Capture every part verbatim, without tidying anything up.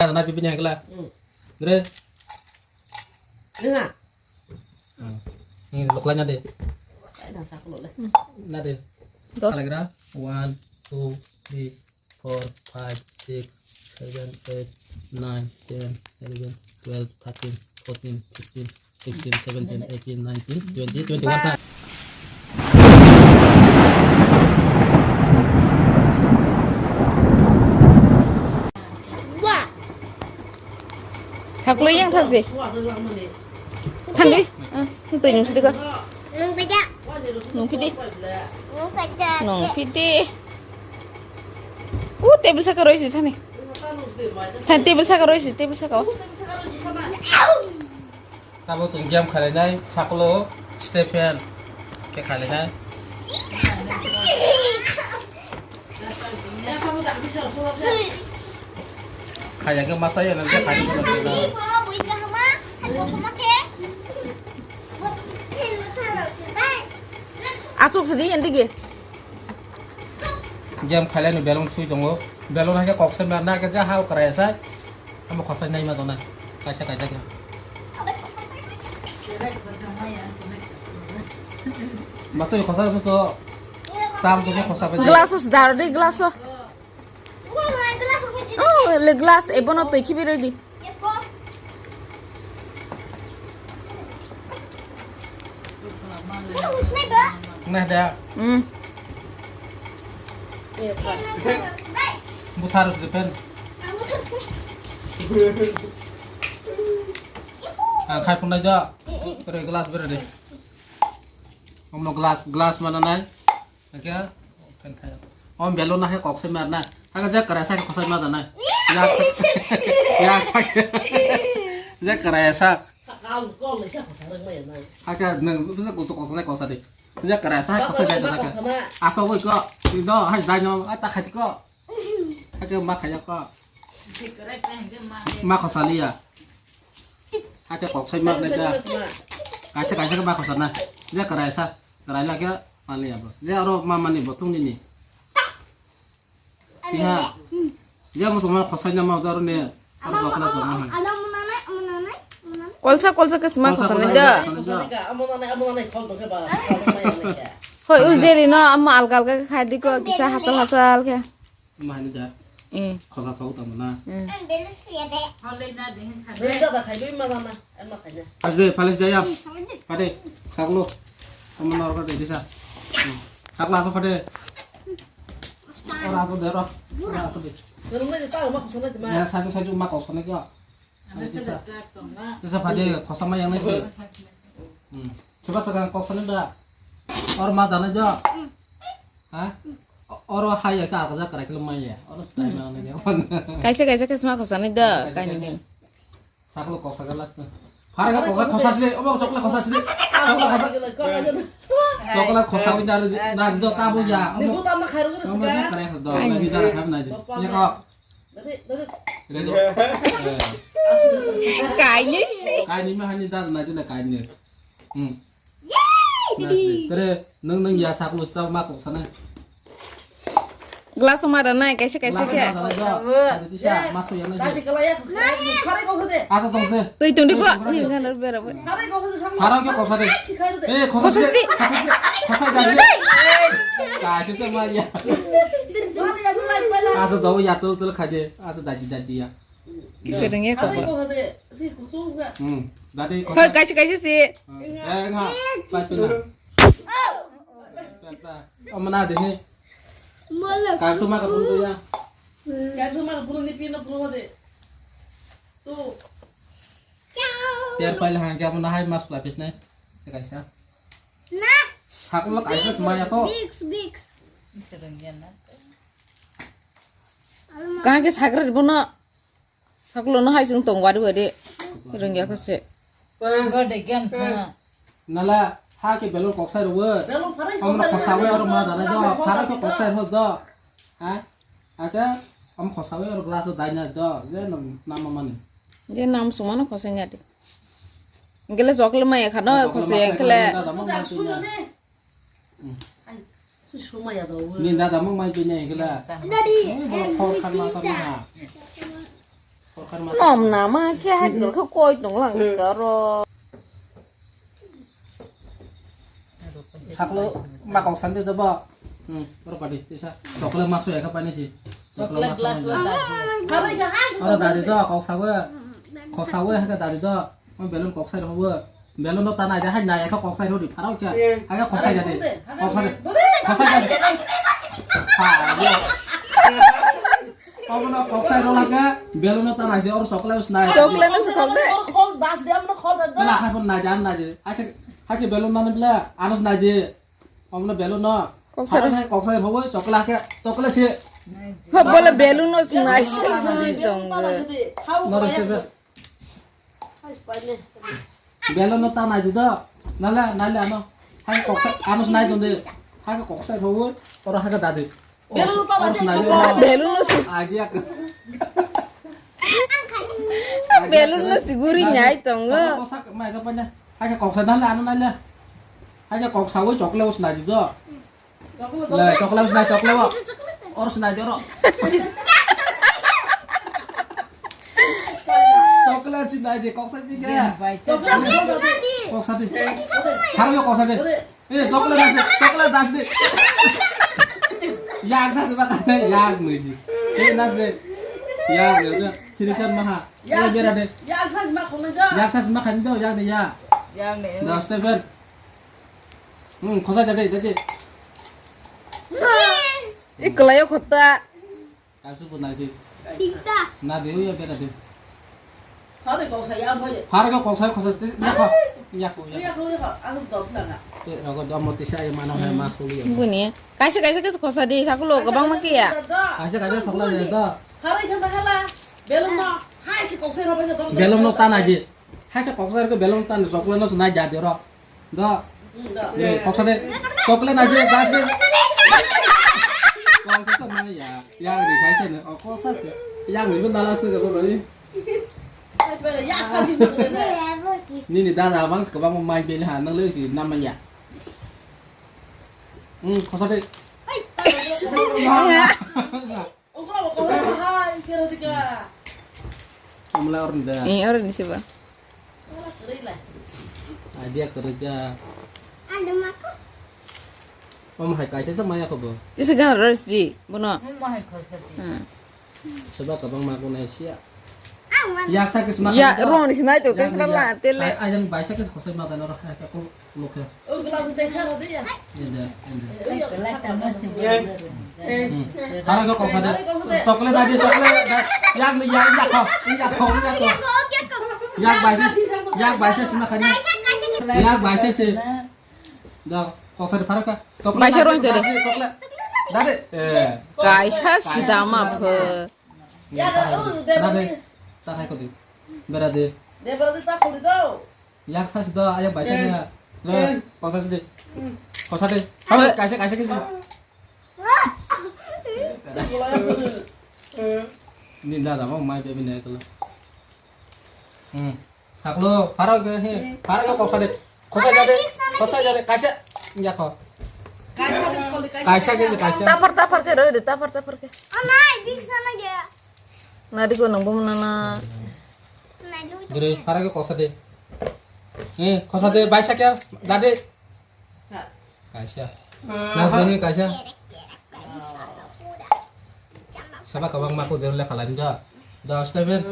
Ada na pipi ni hangla. Hmm. Dre. Nina. Hmm. Ni lokla na de. Ai, na sa ko le. Na de. Do. Kalagra. One, two, three, four, five, six, seven, eight, nine, ten, eleven, twelve, thirteen, fourteen, fifteen, sixteen, seventeen, eighteen, nineteen, twenty, twenty-one time. Haklo yang thasi. Thandi. Twi nung sidi ko. Nung pidi. Nung pidi. Uh, table saka roi si thani. Thani table saka roi si, table saka. Tamo tong game khalai nai, saklo Stephen ke khalai nai. Khaya ke masa ya nanti khaya ke nanti na. Asuk sedih nanti ke. Game khalai ni belon sui tongo. Belon hai ke kok se merna ke ja hao krai sai. Amo khosai nai ma dona. Kaisa kaisa ke. Masa khosai muso. Sam to khosai. Glass os dar de glass o. Oh, le glass e bono twi khibi roi di. Nah da. Hmm. Buthar se pen. Ah, khai pun da. Bere glass bere de. Omno glass, glass mana nai. Oke. Om belo na he kok se mar na. Haga ja kara sa kosai ma da nai. Ya. Ya sa. Ja kara sa. Haga nang bisa kosok kosok nai kosa de. Ja kara sa kosai da da. Aso goi ko. Do hai dai no ata khai ko. Haga ma khaya ko. Ma kosaliya. Haga kok sai ma da. Kaisa kaisa ma kosana. Ja kara sa. Karai lake mali abo. Je aro ma mani bo thung nini. Siha. Je mo songma khosai na ma daro ne. Aro jokla ko ma. Kolsa kolsa ke sma khosani da. Hoi ujeri no amma alga alga khe khai di ko kisa hasal hasal khe. Mahani da. Eh. Khosa thau tamo na. Eh. Nui da da khai nui ma da na. An ma khai na. As de, palis da ya. Pade, saklo. Tamo na orga de disa. Hmm. Saklo aso pade. Ora aso de ro. Ora aso de. Nung nai ta ma khosana ma. Ya saju saju ma khosana kya. Pade disa. Disa pade khosama yang nai se. Hmm. Coba sekarang khosana da. Or ma da na ja. Ha? O-, oro hai ya ka kaja kara kilo mai ya. Oro sai ma ne ya. Kaisa kaisa ke sma khosani da kaini ni. Saklo kosa galas na. Phara ga kosa khosa sile, obo chokla khosa sile. Chokla khosa. Chokla khosa wi dar na do ta bo ya. Ni bu ta ma khairu ga sika. Kare do, ni dar kham na di. Ni ko. Dadi, dadi. Redo. Kaini si. Kaini ma hani dar na di na kaini. Hmm. Yay, didi. Tere nung nung ya saklo sta ma kok sana. Glass ma da nai kaisa kaisa khe. Tadi tisa maso ya nai. Tadi kala ya. Khare kok de. Asa tong de. Tui tong de ko. Ni ganar bera bo. Khare kok de sama. Khare kok kok sade. Eh kok sade. Kok sade. Kaisa sama ya. Asa do ya tu tu khaje. Asa dadi dadi ya. Kisa dengya ko. Hmm. Dadi ko. Hoi kaisa kaisa si. Eh nga. Pai pina. Tata. Amana de he. Kasu ma ka pun ya. Kasu ma ka pun ni pina pun de. Tu. Tiar pai la hang kya amana hai mas la pis ne. Kaisa. Na. Haklo kaisa ma ya ko. Big big. Kisa dengya na. Kaham ke sakra bono. Saklo no hai chwng tong wari wari. Rwngya kho se. Gode gyan kha. Nala ha ke belon kok sai rw. Belon pharai kok sai rw. Oro ma dana jo. Pharai kok kok sai rw do. Ha? Aka am khosawi oro glass o daina do. Je nang nama mani. Je nam sumano khosai nya di. Gele chokle maya khano khosai khle. Ni dada mung mai pini gila. Daddy, eh, bolo khor khan ma tong ha. Nom nama khe hai gor khe koi tong lang karo. Saklo ma kok sandi dobo. Hmm, oro padi tisa. Chokle maso ekha pani si. Chokle maso. Oro dari do kok sawe. Kok sawe ha dari do. Mo belun kok sai ro. Belun no ta nai de hai nai ekha kok sai ro di. Pharo kya? Hai kok sai de. Kok sai de. Kok sai de. Ha. Obono kok sai rw lage, belun no ta nai de, oro chokle o snai. Chokle no se khok de. Khol das de, amno khol das de. Bela hai pon nai de, an nai de. Hai khe, hai khe belun mane bela, ano snai de. Obono belun no. Kok sai rw. Hai kok sai rw, chokle khe, chokle se. Ho bole belun no snai se noi tong. No se be. Belon no ta nai di do. Nale, nale ano. Hai kok sa, ano snai don de. Hai kok sa ro. Oro hai da de. Belon no ta nai di. Belon no su. Idea. Belon no siguri nyai tongo. Kok sa mai ka panya. Hai kok sa nale ano nale. Hai kok sa wo chokle wo snai di do. Le, chokle snai, chokle o. Or snai joro. Chokle snai de, kok sa di ke. Kok sa di. Haro lo kok sa di. Eh, chokle das di, chokle das di. Yak sa se ba kan, yak mui si. Eh, nas de. Yak de, de. Chiri kan maha. Eh, bera de. Yak sa se ma khone da. Yak sa se ma khan do, yak de ya. Yak de. Das de ben. Hmm, khosa jadi, jadi. Iklai khota. Kasu pun nadi. Tinta. Nadi, uya bera di. Hari kok saya apa ya? Hari kok saya khosa di, ya kok. Ya kok, ya. Ya kok, ya kok. Aku dok na. Eh, rogo dom moti saya mana hai mas kuli ya. Buni. Kaisa kaisa kaisa khosa di, sakulo gabang ma kiya. Kaisa kaisa sokla de do. Hari kan takala. Belum no. Hai ke kok saya apa ya? Belum no tan aja. Hai khe kok sa khe belong tan chokle no nai ja de ro. Do. Do. Eh, kok sa de. Chokle nai de, das de. Kok sa nai ya. Ya ri khai se ne. O kok sa se. Ya ri ben dala se ro ri. Nini dada bang se bang mai bel ha nang le si nam ya. Hmm, kok sa de. Ungkra bo kohor bahai kero dika. Amla orni da. Eh, orni siba. Ora kerei lai. Adia kerja. Ada mako. Om hai kaisa sama ya kobo. Jisa gan ras ji, bono. Mama hai khasa ji. Hmm. Seba kabang mako nai sia. Yak sa kisma. Ya, rong ni sinai to, tes rala, tele. Ayang baisa kis khosai ma dano ra hai ko. Mukha. O glass de kha de ya. Ende, ende. Glass ama si. Hmm. Hara ko koksa de. Chocolate aje, chocolate. Yak ni, yak, yak ko. Yak ko, yak ko. Yak baise, yak baise sima khani. Yak baise se. Da, koksa de phara ka. Chocolate baise aje, ron jere. Chocolate. Dade. Eh. Kaisa sidama pho. Ya, da, da, da. Ta khai ko de. Bera de. De, bera de, ta kholi do. Yak sa si do, ayak baisa niya. Lo, kosa si de. Kosa de. Kaisa, kaisa, kaisa. Ni da da, mau mai baby na kalo. Hmm. Taklo, pharo ke he, pharo ke kosa de. Kosa jade, kosa jade, kaisa. Ya ko. Kaisa ke, kaisa. Tapar, tapar ke, roi de, tapar, tapar ke. Nadi ko nang bo mana na. Dre, pharo ke kosa de. Eh, kosa de, baisa ke, dade. Kaisa. Nas dani kaisa. Saba kabang mako jero le khalani da. Da seven.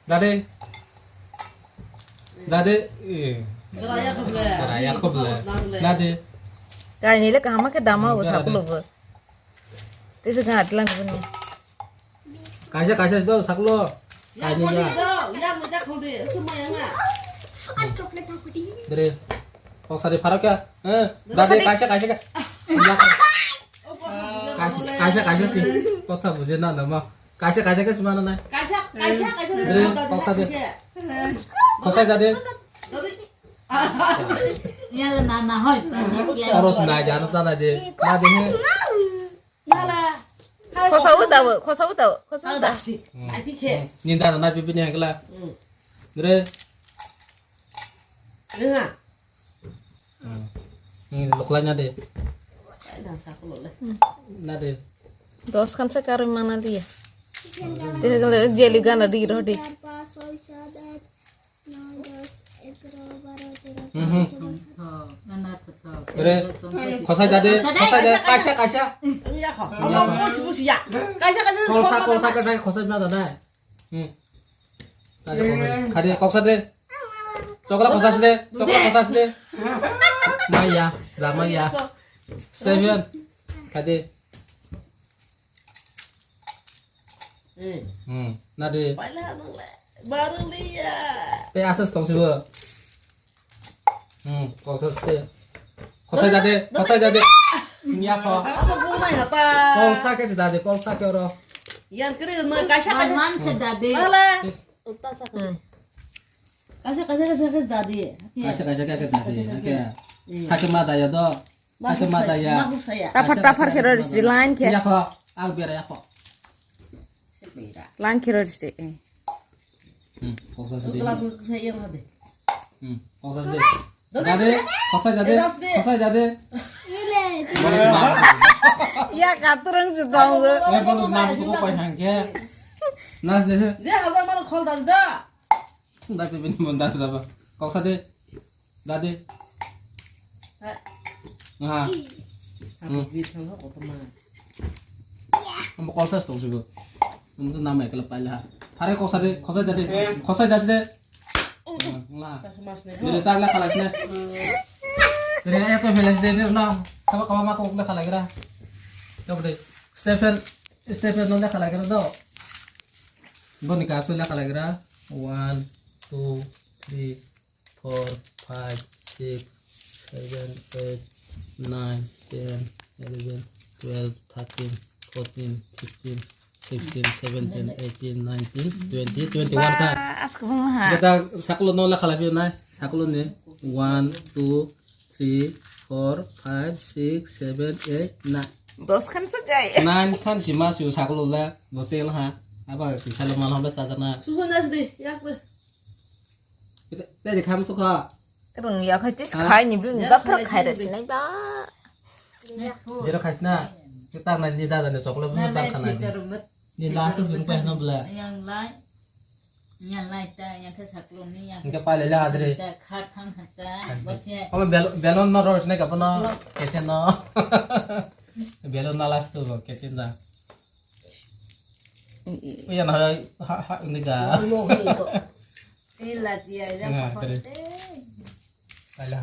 Dade. Dade. Eh. Raya khuble. Raya khuble. Dade. Kaini le kahama ke dama bo sakulo bo. Tese gan atlang ko ni. Kaisa, kaisa do saklo. Kaisa ya. Yang mo jak khode, semua yang na. Dere. Kok sari pharo kya? Eh, dade kaisa, kaisa kya? Kaisa, kaisa, kaisa si. Kotha buje na na ma. Kaisa, kaisa kya si mana na? Kaisa, kaisa, kaisa. Dere, kok sari. Kok sari dade. Ya na na hoi. Oros na jano ta na de. Na de. Nala. Khosa uta bo, khosa uta bo, khosa uta. Dasti. Ai ti khe. Ni da na pipi ni hangla. Dre. Nunga. Ni lokla na de. Na sa ko le. Na de. Dos khan se karwi mana liya. Te gale jeli gana di rodi. Mhm. Ore, khosai dade, khosai dade, kaisa, kaisa. Iya kho. Ama bus bus ya. Kaisa kaisa. Kolsa, kolsa, kaisa, khosai ma dade. Hmm. Kaisa, khosai. Khade, koksa de. Chokla khosas de, chokla khosas de. Maya, da maya. Seven. Khade. Eh. Hmm, nade. Paila nang le. Baru liya. Pe asas tong sibo. Hmm, khosas de. Khosai jade, khosai jade. Nya kho. Apa bunai hata? Kolsa ke si dade, kolsa ke oro. Yan kiri na kaisa kaisa. Man ke dade. Ala. Uta sa. Hmm. Kaisa kaisa kaisa kaisa dade. Kaisa kaisa kaisa dade. Oke. Iya. Hake ma daya do. Hake ma daya. Tafar tafar khe rori sidi line khe. Ya kho. Ang bera ya kho. Line khe rori sidi. Hmm. Koksa sidi. Glass saya yang ada. Hmm. Koksa sidi. Dade. Khosai dade. Khosai dade. Ya katurang si tong. Ya bonus nam suko pai hangke. Nas de. Dia ada mana khol dan da. Dai pe bini mon dade daba. Koksa de. Dade. Ha. Ha. Abi bi thang ho kotorma. Ambo kolsa tong sibo. Ambo to nama ekla paila ha. Phare koksa de, khosai dade. Khosai dade. La. Mas ne. Dere tagla khalai ne. Dere ya to velas de de no. Sabo kama ma kokla khalai gra. Tobde. Stephen, Stephen no le khalai gra do. Boni kasu le khalai gra. One, two, three, four, five, six, seven, eight, nine, ten, eleven, twelve, thirteen, fourteen, fifteen, sixteen, seventeen, eighteen, nineteen, twenty, twenty-one kha. Ba, asko bung ha. Kita saklo no la khala phi nai. Saklo ni one, two, three, four, five, six, seven, eight, nine. Dos khan sa gai. Nine khan si ma su saklo la. Bosel ha. Aba ki salo mal hom la sa jana. Susan das di, yak. Tei de kham sukha. Rung ya khai tis khai ni bini ba phra khai ra sinai ba. Jero khai sina. Kita na ni dada ni choklo bu ta khana. Ni last jung pa no bla. Yang lai. Yang lai ta yang khe saklo ni yang. Engke pa le la adre. Khat thang hata. Bosya. Omo bel-, belon no ro sinai ka bono. Kese no. Belon na last to kese na. Iya na ha ha ini ka. Ini latiya ya. Nah, dere. Alah.